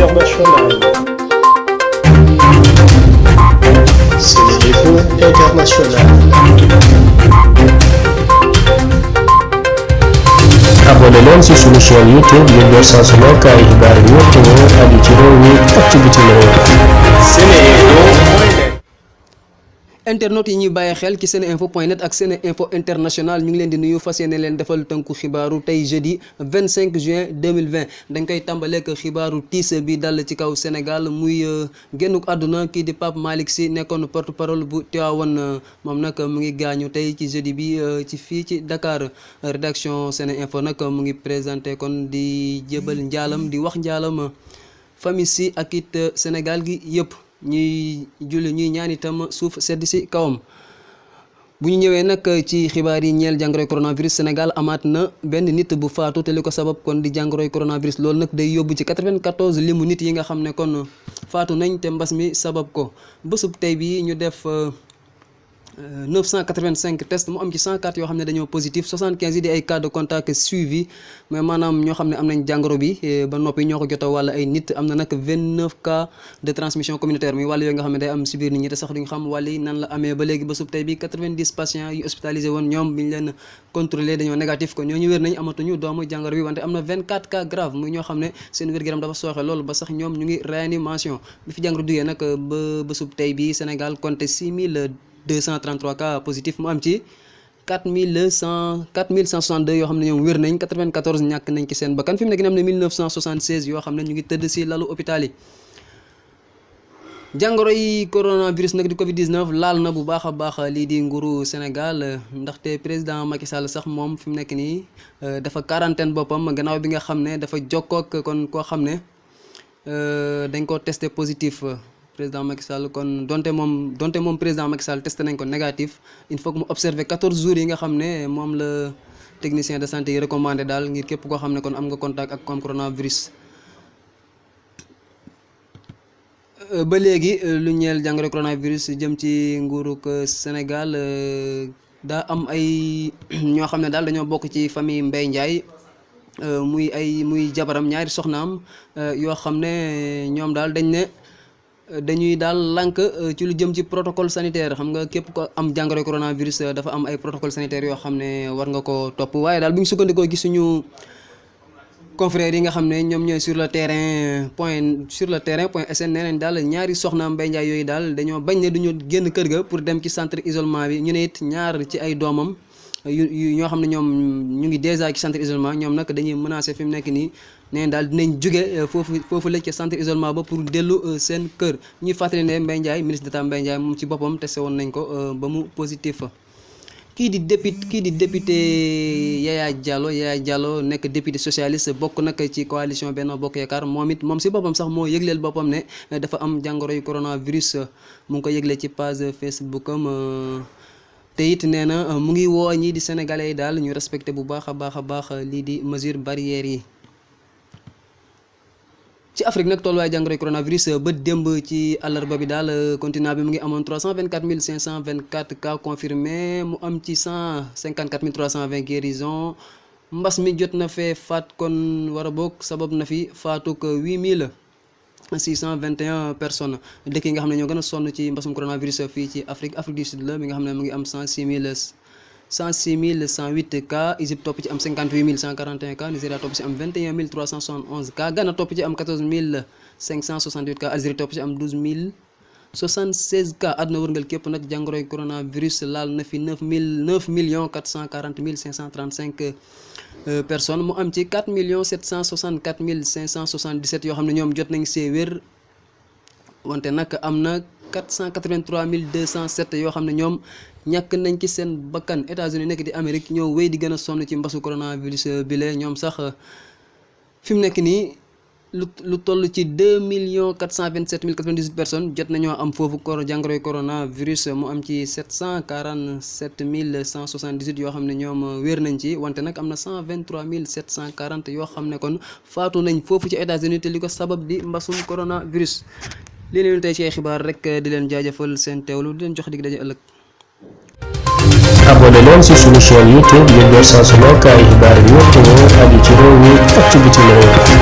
internationale. SeneInfo International. abonné leen ci suñu chaîne YouTube ngir jot saa su nekk ay xibaar yu wér te wóor aju ci réew mi ak ci bitim réew. SeneInfo.net. internet yi ñuy bàyyi xel ci seneinfo.net ak SeneInfo International ñu ngi leen di nuyu fas yéene leen defal tënku xibaaru tey jeudi 25 juin 2020 dañ koy tàmbaleek xibaaru tiis bi dal ci kaw Sénégal muy génnuk àdduna kii di Pape Malick Sy nekkoon porte parole bu Tivaouane moom nag mu ngi gaañu tey ci jeudi bi ci fii ci Dakar rédaction SeneInfo nag mu ngi présenté kon di jébal njaalam di wax njaalam famille Sy ak it Sénégal gi yëpp. ñuy ñaan itam suuf sedd ci kawam bu ñu ñëwee nag ci xibaar yi ñeel jàngoroy coronavirus Sénégal amaat na benn nit bu faatu te li ko sabab kon di jàngoroy coronavirus loolu nag day yóbbu ci 94 limu nit yi nga xam ne kon faatu nañ te mbas mi sabab ko bésub tey bi ñu def 985 tests mu am ci 104 yoo xam ne dañoo positif 75 yi di ay cas de contact suivi mais maanaam ñoo xam ne am nañ jàngoro bi ba noppi ñoo ko jot a wàll ay nit am na nag 29 cas de transmission communautaire muy wàll yooyu nga xam ne day am si biir nit ñi te sax duñu xam wàll yi nan la amee ba léegi ba sub tey bi 90 patients yu hospitalisé woon ñoom bi ñu leen contrôlé dañoo négatif ko ñooñu wér nañ amatuñu doomu jàngoro bi wante am na 24 cas grave muy ñoo xam ne seen wér-gu-yaram dafa sooxe loolu ba sax ñoom ñu ngi réanimation bi fi jàngoro duggee nag ba sub tey bi Sénégal compté 6233 cas positifs mu am ci 4162 yoo xam ne ñoom wér nañ 94 ñàkk nañ ci seen bakkan fi mu nekk nii am na 1976 yoo xam ne ñu ngi tëdd ci lalu hôpital yi. jàngoro yi coronavirus nag di Covid 19 laal na bu baax a baax lii di nguuru Sénégal ndaxte président Macky Sall sax moom fi mu nekk nii dafa quarantaine boppam gannaaw bi nga xam ne dafa jokkook kon koo xam ne dañ ko testé positif. président Macky Sall kon donte moom président Macky Sall testé nañ ko négatif il faut que mu observer 14 jours yi nga xam ne moom la technicien de santé yi recommandé daal ngir képp koo xam ne kon am nga contact ak ko am coronavirus. ba léegi lu ñeel jàngoro coronavirus jëm ci nguurug Sénégal daa am ay ñoo xam ne daal dañoo bokk ci famille Mbaye Ndiaye muy jabaram ñaari soxnaam yoo xam ne ñoom daal dañuy daal lànk ci lu jëm ci protocole sanitaire xam nga képp ko am jàngoro coronavirus dafa am ay protocole sanitaire yoo xam ne war nga ko topp waaye daal bu ñu sukkandikoo gis suñu confrères yi nga xam ne ñoom ñooy sur le terrain point sn nee nañ daal ñaari soxnaam Mbaye Ndiaye yooyu daal dañoo bañ ne duñu génn kër ga pour dem ci centre isolement bi ñu ne it ñaar ci ay doomam ñoo xam ne ñoom ñu ngi déjà ci centre isolement ñoom nag dañuy menacé fi mu nekk nii neen daal dinañ jóge foofu la ci centre isolement ba pour dellu seen kër ñuy fàttali ne Mbaye Ndiaye ministre d'État Mbaye Ndiaye moom ci boppam testé woon nañ ko ba mu positif. kii di député Yaya Diallo nekk député socialiste bokk nag ci coalition Benno Bokk Yaakaar moom si boppam sax moo yëgleel boppam ne dafa am jàngoro yu coronavirus mu ngi ko yëglee ci page Facebook am. te it nee na mu ngi woo ñii di sénégalais yi daal ñu respecté bu baax a baax lii di mesure barrières yi. ci Afrique nag tolluwaay jàngoroy coronavirus ba démb ci àllarba bi daal continent bi mu ngi amoon 324 524 cas confirmés mu am ci 154 320 guérisons mbas mi jot na fee faat kon war a bokk sabab na fi faatuk 8621 personnes dëkk yi nga xam ne ñoo gën a sonn ci mbasum coronavirus fii ci Afrique du Sud la mi nga xam ne mu ngi am 106 108 cas Égypte topp ci am 58 141 cas Nigéria topp ci am 21 371 cas Ghana topp ci am 14 568 cas Algérie topp ci am 12 076 cas àdduna wërngal képp nag jàngoroy coronavirus laal na fi 9 440 535 personnes mu am ci 4 764 577 yoo xam ne ñoom jot nañ see wér wante nag am na 483 207 yoo xam ne ñoom ñàkk nañ ci seen bakkan États-Unis nekk di Amérique ñoo wéy di gën a sonn ci mbasu coronavirus bi la ñoom sax fi mu nekk nii lu toll ci 2 427 098 personnes jot nañoo am foofu jàngoroy coronavirus mu am ci 747 178 yoo xam ne ñoom wér nañ ci wante nag am na 123 740 yoo xam ne kon faatu nañ foofu ci États-Unis te li ko sabab di mbasum coronavirus. lii leen tey ci ay xibaar rek di leen jaajëfal seen teewlu di leen jox dig daje ëllëg. abonné leen ci suñu chaîne YouTube ngir jot saa su nekk ay xibaar yu wér te wóor aju ci réew mi ak ci bitim réew.